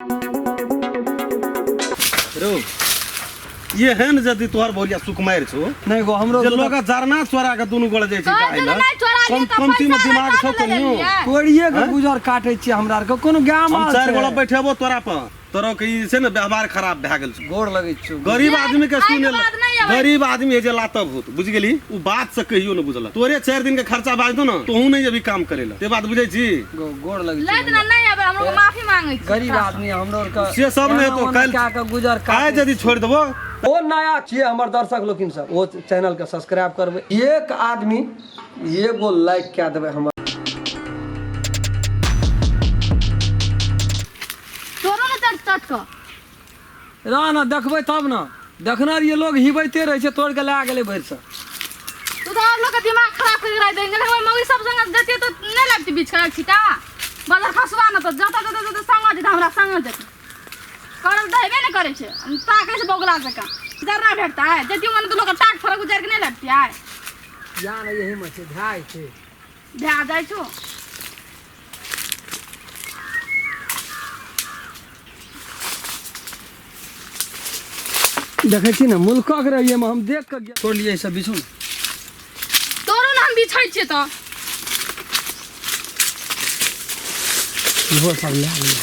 रो एहन यदि तोहर भौरिया सुकुमारि छौ नहीं गो हमरो जे लोग जरना चोरा के दुनू गोड़ जाइ छै कहै खाइ छै लए। नहि चोरा कम लिअ तऽ कमती में पैसा दिमाग रहत छौ तब ने कनियो लेलियै। तोड़िए के हैं? गुजर काटे छियै हमरा आरके कोनो गाम हम चारि गोड़ा बैठेबो तोरा पर तोरा के ई छै ने व्यवहार खराब भए गेल छौ गोड़ लगै छौ गरीब आदमी के आइके सुने बाद नहि अबै। गरीब आदमी है जे लातब होत बुझ गेली उ बात से कहियो न बुझलक तोरे 4 दिन के खर्चा बाज दो ना तोहू नहीं अभी काम करेला ते बात बुझै छी गोड़ लगै लैत छौ ने नहि अबै हमरो माफी मांगै छी गरीब आदमी हमरो आरके से सब नहि हेतौ, एना ओना काल्हि- कए के गुजर आइ काटे यदि छोड़ि देबो ओ नया छियै हमर दर्शक लोकिन सब ओ चैनल के सब्सक्राइब करबै एक आदमी एगो लाइक कए देबै हमर तोरो ने चट चट कऽ रह ने देखबै तब ने देखने रहियै लोग हिबैते रहै छै तोड़ि के लए गेलै भरि से तू तो और लोग के दिमाग खराब कर रहा देंगे देखबै मौगी सब संग जतियै तऽ नहि लगतै बीच के छिटा बदर खसुआ ने तऽ जतऽ जतऽ जतऽ संग जेतै हमरा संग जेतै करल तऽ हेबे नहि करै छै हम ताकै छै बौगला जकाँ जर्रा भेटतै जतियो मने तऽ लोक टाक फरक उजारि के नहि लगतियै या ने यही में छै धाय छै भए जाइ छौ देखै छी ने मुल्कक रहियै मे हम देख के छोड़ लिए सब बिछू ने तोरो ने हम बिछै छियै तऽ इहो सब लए लिअ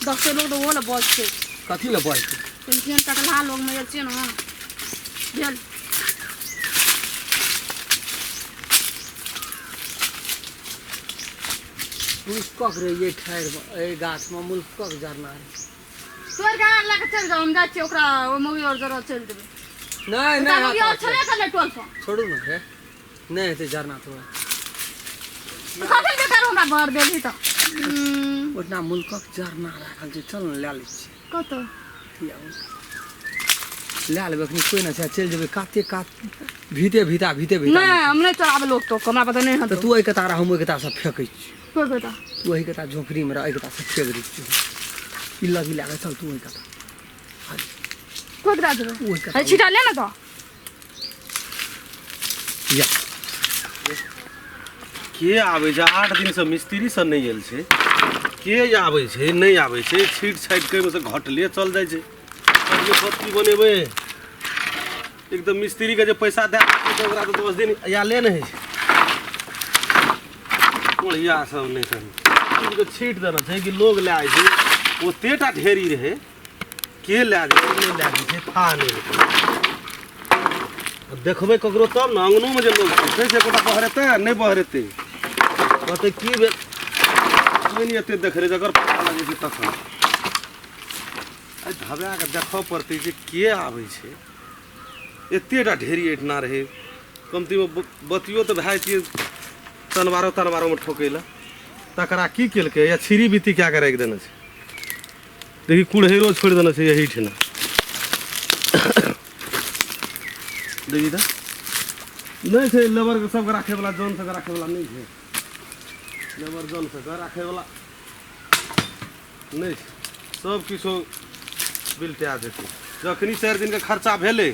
डॉक्टर लोग तऽ ओहो लए बज छै कथी लए बज छै पेंशन टकलहा लोग में गेल छियै ने भेल मुल्कक रहियै ठाढ़ि एहि गाछमे मुल्कक जरना रहै तोड़ के लए के चलि जाउ हम जाइ छियै ओकरा ओहि मौगी आओर जरऽ चलि देबै नहि ओकरा नहि मौगी आओर हेतै। छेबे करलै टोल पर छोड़ू ने रे नहि हेतै जरना तोड़ा कथी बेकार हमरा भर देलही तऽ ओहिना मुल्कक जरना राखल छै चल ने लए लै छियै कतऽ किया ओ? लए लेबै एखनी कोइ नहि छै चलि जेबै काते कात भीते भीता भीते भीता नहि हम नहि चढ़ाबै लोक तोक हमरा पता नहि तऽ हेतौ तू एहि कतार हम ओहि कतार से फेकै छियौ कोइ कता तू एहि कतार झोपड़ीमे रह एहि कतार से फेक दै छियौ ई लगी लए कऽ चल तू ओहि कतार कोइ कता जेबै ओहि कतार अरे छिटा ले ने तऽ या के आबै छै 8 दिनसँ मिस्त्री सब नहि आयल छै के आबै छै नहि आबै छै छीट छाटि के ओहिमे से घटले चल जाइ छै कहलियै बत्ती बनेबै एकदम मिस्त्रीके जे पैसा दए देतै तऽ ओकरा तऽ 10 दिन आयले नहि होइ छै कोढ़िया सब नहि करी छीट देने छै कि लोग लए जाइ छै ओतेटा ढेरी रहै के लए जेतै नहि लए जाइ छै था नहि हेतै। देखबै ककरो तब ने अङ्गनोमे जे लोग छै से एकोटा बहरेतै आ नहि बहरेतै कहतै की भेल नहि एते देख रे जकर पता लगै छै तखन आइ धबा कऽ देखऽ पड़तै जे के आबै छै एतेटा ढेरी एहिठिना रहै कमतीमे बतियो तऽ भए जैतियै तनवारो तनवारोमे ठोकै लए तकरा की केलकै या छिरी बीती कए कऽ राखि देने छै देखी कुड़हैरो छोड़ि देने छै एहिठिना देखी तऽ नहि छै लेबर सबके राखैवला जन सबके राखैवला नहि छै लेबर जन सबके राखैवला नहि छै सब किछो बिलटा जेतै जखनी 4 दिनके खर्चा भेलै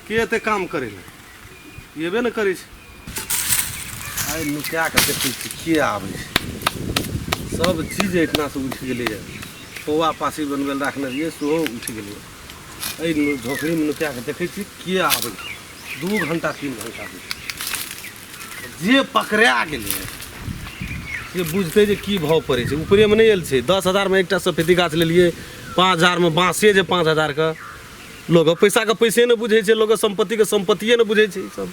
के एते काम करै लए एबे ने करै छै आइ नुका कऽ देखै छी के आबै छै सब चीज एहिठिनासँ उठि गेलैए पौआ पासी बनबै लए राखने रहियै सेहो उठि गेलैए एहि झोपड़ीमे नुका कऽ देखै छी के आबै छै 2 घंटा 3 घंटा जे पकड़ा गेलै से बुझतै जे की भाव पड़ै छै ऊपरेमे नहि आयल छै 10,000मे एकटा सफेदी गाछ लेलियै 5,000मे बाँसे जे 5,000के लोक पैसाके पैसे नहि बुझै छै लोक सम्पत्तिके सम्पत्तिए नहि बुझै छै सब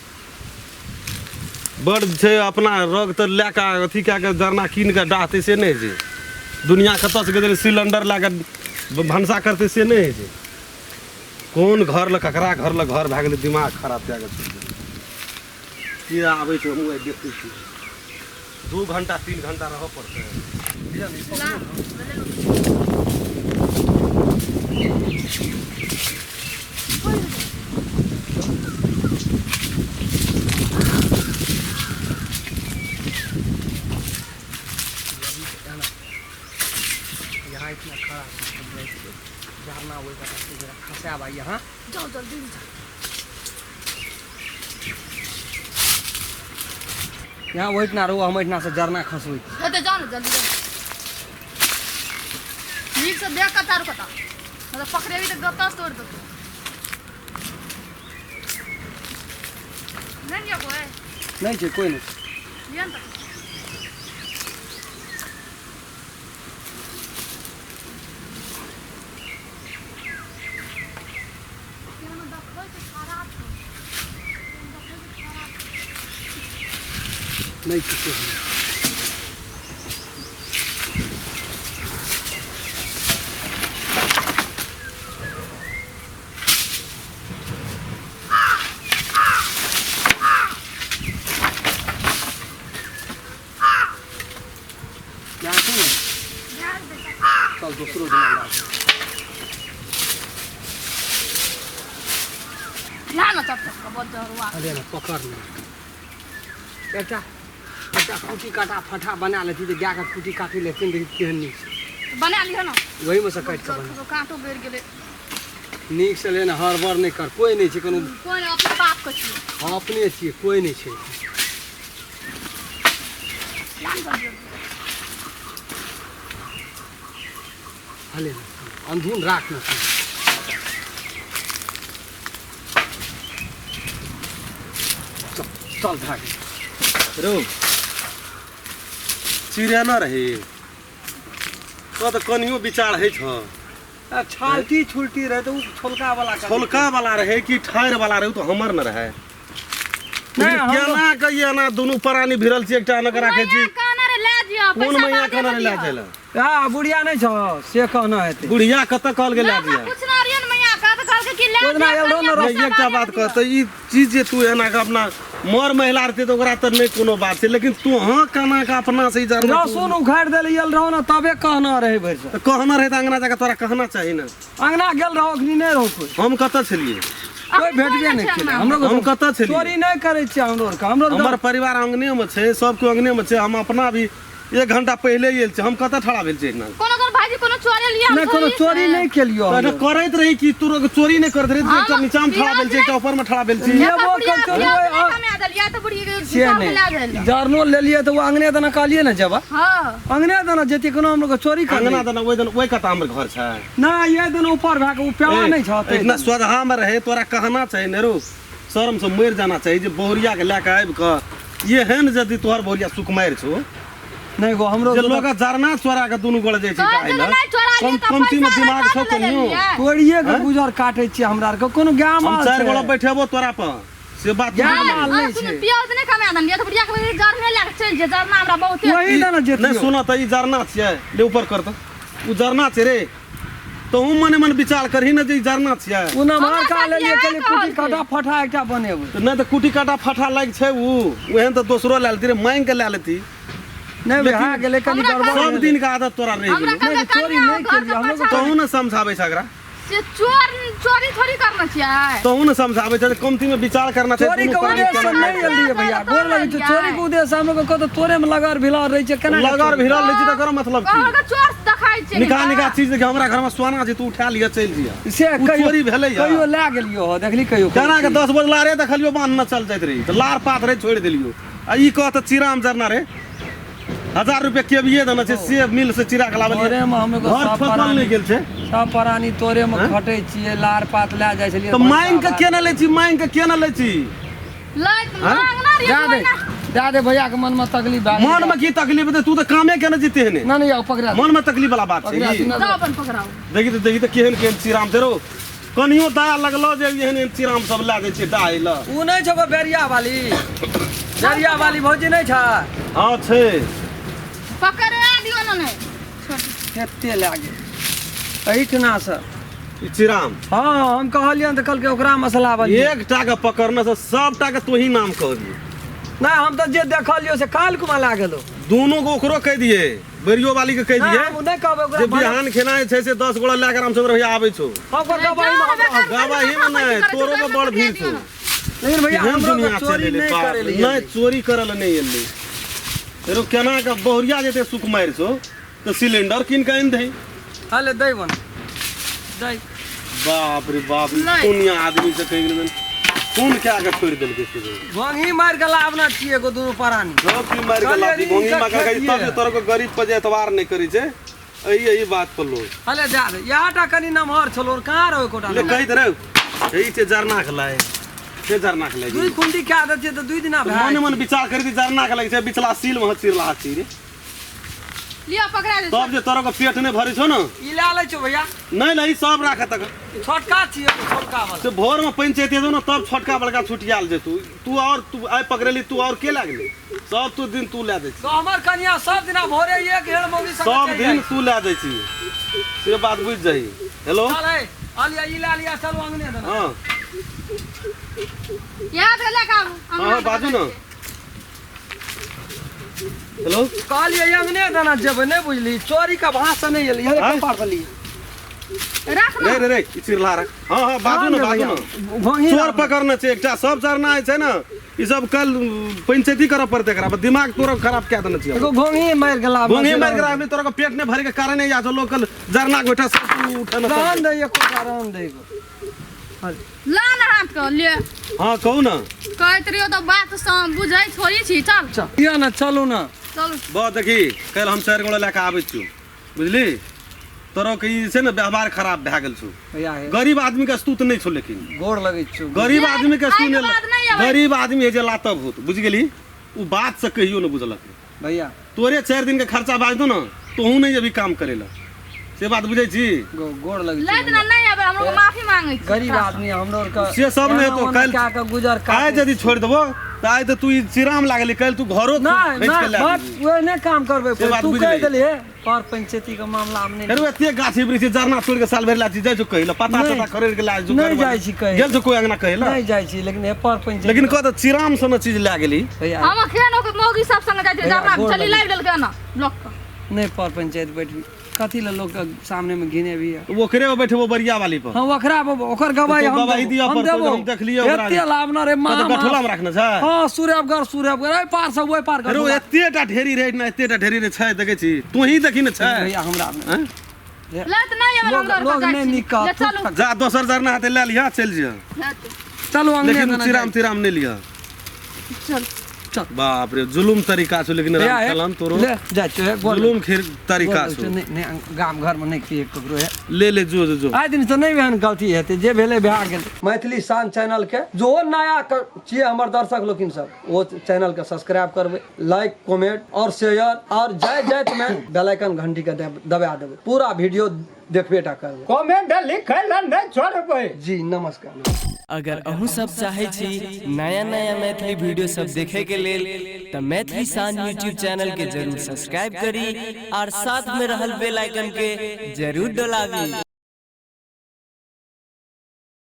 बड़ छै अपना रग तऽ लए कऽ अथी कए कऽ जरना कीन कऽ डाहतै से नहि होइ छै दुनिया कतऽसँ गेलै सिलेंडर लए कऽ भनसा करतै से नहि होइ छै कोन घर लए ककरा घर लए घर भए गेलै दिमाग खराब कए कऽ छोड़ि देलकै के आबै छै हमहूँ आइ देखै छी 2 घंटा 3 घंटा रहऽ पड़तै यहाँ इतना खड़ा झरना वही खसा भाई यहाँ जाओ जल्दी जाओ यहाँ ओहिठिना रहू हम एहिठिना से जरना खसबै छी हेतै जाओ ने जल्दी जाओ। नीक से देख कऽ चारू कता मतलब पकड़ेबी तऽ गत्ता तोड़ि देतौ नहि लिअ कोइ नहि छै कोइ नहि लिअ ने तऽ नहि छै कोइ नहि। ध्यान छै ने चल दोसरो दिना ला ला ना चप चप कऽ बहुत जरुआ अरे ना पकड़ ने एकटा एकटा कुटी काटा फटा बना लेती तऽ गायके कुटी काटि लेथिन देखी केहन नीक छै बना लिह ना ओहीमे से काटि कऽ बना काँटो गड़ि गेलै नीक से लेना हड़बड़ नहि कर कोइ नहि छै कोनो कोइ नहि अपने बाप के छियै हँ अपने छियै कोइ नहि छै ला ने जल्दी हले ने अंधून राख ने चल चल भाग रो चिड़िया न रही तो तऽ कनियो विचार होइ छ आ छालटी छुलटी रहे तऽ उ छोलका वाला छोलका वाला रहे कि ठाढ़ि वाला रहे उ तऽ हमर न रहे नहि, हम केना के एना दुनू प्राणी भिड़ल छी एकटा एना के राखै छी मैया कहने रे ले जियो कोन पैसा मैया बादे कहने में रे लए दिहऽ। जाय लए आ बुढ़िया नहि छौ से कहना हेतै बुढ़िया कतऽ कहल गेल लए हमरा दिया पूछना रहियै ने मैया का तऽ कहलकै कि ले ओहि दिना जियो, आयल रहौ ने कनिया नहि पैसा एकटा बादे बात में कह दिहऽ। तऽ ई चीज जे तू एना के अपना मर महिला रहतै तऽ ओकरा तऽ नहि कोनो बात छै लेकिन तू हाँ केना के अपना से ई जरना तू- रसून उखाड़ि देले आयल रहौ ने तबे कहना रहै भरि तऽ कहना रहै तऽ अंगना जाके तोरा कहना चाही ने अंगना गेल रहौ अखनी नहि रहौ कोइ हम कतऽ छलियै कोइ भेटबे नहि केलै हमरो हम कतऽ छलियै चोरी नहि करै छियै हमरो आरके हमरो आरके हमर परिवार अंगने मे छै सब केओ अंगने मे छै हम अपना भी एक घंटा पहिले आयल छी हम कतऽ ठड़ा भेल छी एहिना कोनो कोनो भाईजी कोनो चोरी लिया नहि कोनो चोरी नहि केलियो तऽ हम करैत रही कि तू लोग चोरी नहि करैत रही तू एकटा नीचा मे ठड़ा भेल छी एकटा ऊपर मे ठड़ा भेल छी लेबो करतौ से से नहि जरनो लेलियै तऽ ओ अंगने दना कहलियै ने जेबा हाँ अंगने दना जेती कोनो हमरो के चोरी कर अंगना दना ओहि दिन ओहि कता हमर घर छै नहि ये दना ऊपर भए के ओ पेवा नहि छ इतना स्वधा में रहे तोरा कहना चाही ने रो शर्म से मरि जाना चाही जे बहुरिया के लए के आबि कऽ एहन यदि तोहर बहुरिया सुकुमारि छौ नहि गो हमरो जे लोग जरना चोरा के दुनू गोड़ जाइ छै कहै गाय छै लए नहि चोरा कम लिअ तऽ कमती में पैसा दिमाग रहै छौ तब ने कनियो लेलियै। तोड़िए के गुजर काटै छियै हमरा आरके कोनो गाय हम माल चारि छै। गोड़ा बैठेबो तोरा पर से बात गाय नहि माल नहि सुन छै पियाज नहि कमा देलियै तऽ बुढ़िया के जरने लए के चलि जे जरना हमरा बहुते वही दना नहि जेतियो सुन तऽ ई जरना छियै ले ऊपर कर तऽ ओ जरना छै रे तहूँ मने मन विचार करही ने जे ई जरना छियै ओ नमहर का हमरा लेलियै साथ कहलियै इएह कुटी कहलकै। काटा फटा एकटा बनेबै तऽ नहि तऽ कुटी काटा फटा लागि छै उ ओहन तऽ दोसरो लए लेती रे मांगि के लए लेती नहि भए गेलै कनि हमरा गड़बड़ सब भेलै। दिन के आदत तोरा रहि हमरा गेलौ नहि, कहलकै चोरी कनिया नहि घर के केलियै, हमरो पाछा तहूँ ने समझाबै छै एकरा से चोर चोरी थोड़ी करना छियै तहूँ ने समझाबै छै कमती में विचार करना छै चोरी के उद्देश्य से नहि एल रहियै भैया गोर लगै छै चोरी के उद्देश्य हम लोग कहतो तोरे में लगड़ भिलर रहै छै केना लगड़ भिड़ल रहै छै तकर मतलब की कहलकै चोर देखाइ छै निकाह निकाह चीज देखियौ हमरा घर में सोना छै तू उठा लिअ चलि जिया से उ कहियो चोरी भेलै या। कहियो लए गेलियो हो देखली कहियो केना के 10 बजे लारे देखलियो बान्ह न चल जाइत रही तऽ लार पात रहे छोड़ि देलियो आ ई कह तऽ चिराम जरना रे 1000 रुपया केबिए देने छै से मिल से चिरा के लाबलियै तोरे में हम एगो घर सब ठोकल प्राणी नहि गेल छै सब प्राणी तोरे में खटै छियै लार पात लए जाइ छलियै तऽ मांगि के केना लै छी मांगि के केना लै छी लैत मांगना दए रहियै दे दए दे भैया के मन में तकलीफ भए गेलै। मन में की तकलीफ हेतै तू तऽ कामे केने जीते ने ना नहीं आओ पकड़ा मन में तकलीफ वाला बात छै पकड़ा ई। ना दऽ अपन पकड़ाउ देखी तऽ देखी तऽ केहन केहन चिराम छै रौ कनियो दया लगलो जे एहन एहन चिराम सब लए जाइ छै डाहि लए उ नहि छौ बेरिया वाली बेरिया वाली भौजी नहि छ हँ छै पकड़ा दियौ ने नहि कते लए गेल एहिठिना से ई चिराम हँ हम कहलियनि तऽ कहलकै ओकरा मसला बलियै एकटा के पकड़ने से सबटा के तोही नाम कहबी नहि हम तऽ जे देखलियौ से काल्हि कुमा लए गेलौ दोनों के ओकरो कहि दिए बेरियो वाली के कहि नहि दिए हम नहि कहबै ओकरा जे बिहान खेनाइ छै से 10 गोड़ा लए के आराम से भैया आबै छौ हम ओकर गवाही मे हम रहब। गवाही मे नहि तोरो के बड़ भीड़ छौ लेकिन भैया केहन हमरो दुनिया के चोरी चलि एलै नहि बाप करै रे। लिए नहि चोरी करऽ लए नहि एलै फेरो केना के बहुरिया जेतै सुकुमारि छौ तऽ सिलेंडर कीन के आनि दही हले दै बन दै बाप रे बाप ई नहि। कोन आदमी से कहि गेलै कोन कए के छोड़ि देलकै से भोंगी मारि के लाबना छियै एगो दुनू प्राणी सब की मारि के कहलियै लाती भोंगी इनका मारि के खेतिये। तब जे तोरा के गरीब पर जे एतबार नहि करै छै एहि एहि बात पर लोग अले जा दे इएह टा कनि नमहर छलो और कहाँ रहो एकोटा ले नमहर? कहि दे रे यही छै जरना के लाए से जरना के लाए दुई कुंडी कए दै छियै तऽ दुई दिना भए मने मन विचार करी जरना के लगे छै बिचला सील में चिरला छी रे लिअ पकड़ा दे तब जे तोरा के पेट नहीं भरे छौ ना ई लए लै छौ भैया नहीं नहीं सब राख तक ई छोटका छियै छोटका वाला से भोर में पंचायत जेतौ ना तब छोटका बड़का छुटियाल जेतू तू और तू आइ पकड़ेली तू और के लागली सब तू दिन तू लए दै छी तो हमर कनिया सब दिना भोरे एक हेड़ मौगी संगे सब चलि दिन जाइ तू लए दै छी से बात बुझि जाही हेलो चल है अलिया ई लए लिया चलू अंगने देना हाँ याद है लेके आबू हाँ हाँ बाजू ना हेलो कहलियै अंगने देना जेबै नहि बुझली चोरी के भाषा नहि एली हरे आँय? कपार पर ली रख रे ना रे रे ई चिरला रख हाँ हाँ बाजू ना बाजू ना भोंगी चोर पकड़ने छै एकटा सब चरना छै ने ई सब कल पंचायती करऽ पड़तै एकरा पर दिमाग तोरा खराब कए देने छियै एगो घोंघी मारि गेला घोंघी मारि के राखली तोरा के पेट नहि भरे के कारण या जो लोग कल जरना के बैठा सब उठे न रहन दे एको रहन दे एगो ला ना हाथ के ले हाँ कहू ना कहैत रहियो तऽ बात सम बुझै थोड़ी छी चल चल लिअ ना चलू ना चल बस देखी काल्हि हम चारि गोड़ा लए कऽ आबै छियौ बुझली तोरो के ई छै ने व्यवहार खराब भए गेल छौ भैया हे गरीब आदमी के स्तुत नहि छौ लेकिन गोर लगै छौ गरीब आदमी के स्तुत आइके बाद नहि नहि अबै। गरीब आदमी है जे लातब होत बुझि गेली ओ बात से कहियो नहि बुझलक भैया तोरे 4 दिन के खर्चा बाज दो ना तोहू नहीं अभी काम करेला से बात बुझै छी गोर लगै लैत छी ना नहीं आबे हमरो माफी मांगै छी गरीब आदमी हमरो आर के से सब नहि हेतौ, एना ओना काल्हि- कए के गुजर आइ काटे यदि छोड़ि देबो तऽ आइ तऽ तू ई चिराम लागली काल्हि तू घरो नहि खींच के नहि लए बस जेबही। ओहे नहि काम करबै से बात तू बुझि कहि गेलियै। देलियै पर पंचायती के मामला हम नहि फेरो एते गाछी वृक्षी जरना तोड़ि के साल भरि ला जाइ छौ कहै लए पता नहि। तता खरीद के ला नहि जाइ छी कहै। गेल छौ कोइ अंगना कहै लए नहि जाइ छी लेकिन हे पर पंचायती लेकिन कह तऽ चिराम सन चीज लए गेली भैया हम अखन ओकर मौगी सब संगे जाइ छै भैया, जरना गोर चली लगै। लाबि देलकै ना ब्लॉक के नहि पर पंचायत बैठबी कथी ले लोग के सामने में घिने भी है ओकरे पर बैठबो बरिया वाली पर हाँ ओकरा ओकर गवाही तो हम गवाही देबो, दिअ हम पड़तौ, देबो हम देखलियै ओकरा। एते लाभ ना रे माँ कतऽ गठोला में रखने छै हाँ सूर्यगढ़ सूर्यगढ़ एहि पार से ओहि पार अरे गठोला। एते टा ढेरी रहे ना एते टा ढेरी रे छै देखै छी तू ही देखी ने छै भैया हमरा हैं? लैत नहीं आबे लोग हमरा लोग जाइ नहीं छी निकाल ले चलू जा दोसर जरना हेतै लए लिहऽ चलि जिह हेतै। चलू अंगने लेकिन देना चिराम तिराम नहि लिहऽ चल चल बाप रे जुलुम तरीका छौ लेकिन भैया, राम हे, कलम तोरो ले जाइ छियौ, हे, गोर जुलुम खेर तरीका गोर छौ लगै छियौ, नहि नहि गाम घर में नहि किए ककरो हे ले ले जो जो जो आइ दिन से नहि एहन गलती हेतै जे भेलै भए गेल मैथिली शान चैनल के जो नया छियै हमर दर्शक लोकिन सब ओ चैनल के सब्सक्राइब करबै लाइक कमेंट और शेयर और जाय जाइत में बेल आइकन घंटी के दबा देबै पूरा वीडियो देखबे टा करबै कमेंट लिखै लए नहि छोड़बै जी नमस्कार अगर अहूँ सब चाहै छी नया नया मैथिली वीडियो सब देखे के लेल तऽ मैथिली शान यूट्यूब चैनल के जरूर सब्सक्राइब करी और साथ में रहल बेल आइकन के जरूर डोलाबी।